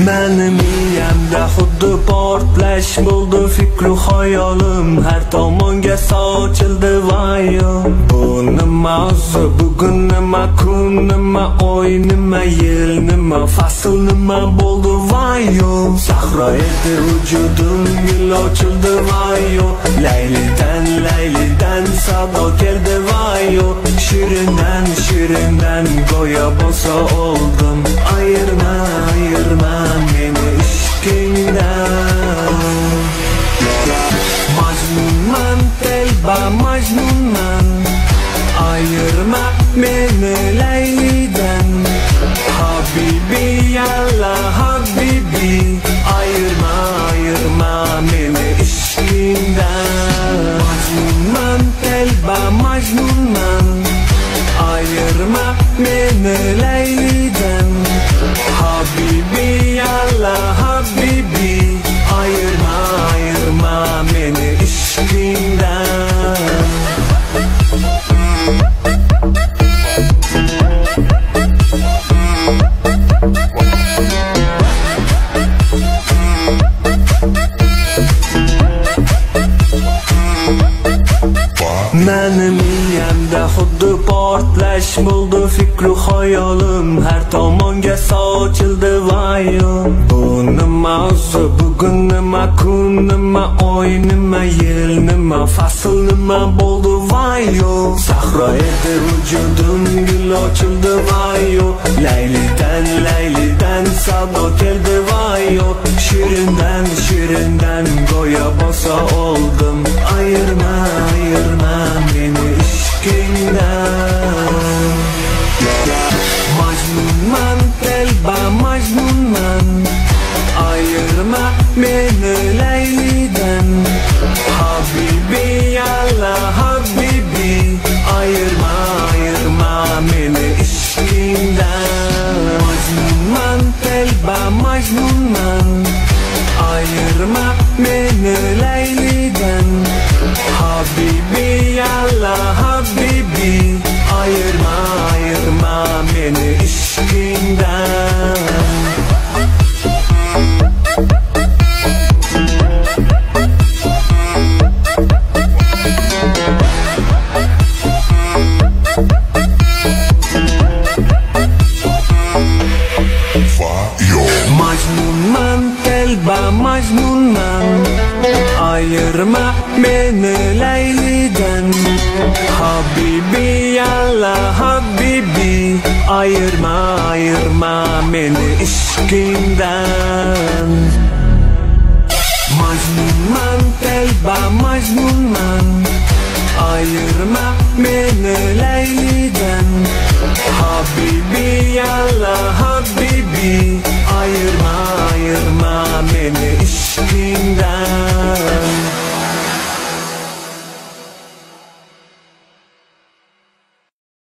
Meni miyamda xuddi portlash bo'ldi, fikru xayolim har tomonga sochildi vayo. Bu nima o'zi, bugun nima kun, nima oy, nima yil, nima fasl, nima bo'ldi vayo. Sahro edi vujudim, gul ochildi vayo. Laylidan laylidan sado keldi vayo. Shirindan shirindan go'yo bosa oldim. Ayirma ayirma meni ishqingdan. Majnunman telba majnunman, ayirma meni Laylidan. Habibi yalla habibi, ayirma ayirma meni ishqingdan. Majnunman telba majnunman, ayirma meni Laylidan. Habibi yalla habibi, ayirma ayirma meni ishqingdan. Meni miyamda xuddi portlash bo'ldi, fikru xayolim har tomonga sochildi vayo. Bu nima o'zi, bugun nima kun, nima oy, nima yil, nima fasl, nima bo'ldi vayo. Sahro edi vujudim, gul ochildi vayo. Laylidan laylidan sado keldi vayo. Shirindan shirindan go'yo bosa oldim. Ayirma ayirma meni ishqingdan. Majnunman telba majnunman, ayirma meni Laylidan. Habibi yalla habibi, ayirma ayirma meni ishqingdan. Majnunman telba majnunman, ayirma meni Laylidan. Habibi yalla habibi, ayirma ayirma meni ishqingdan. Majnunman telba majnunman, ayirma meni Laylidan. Habibi yalla habibi, ayirma ayirma meni ishqingdan. Majnunman telba majnunman, ayirma meni Laylidan. Habibi yalla habibi,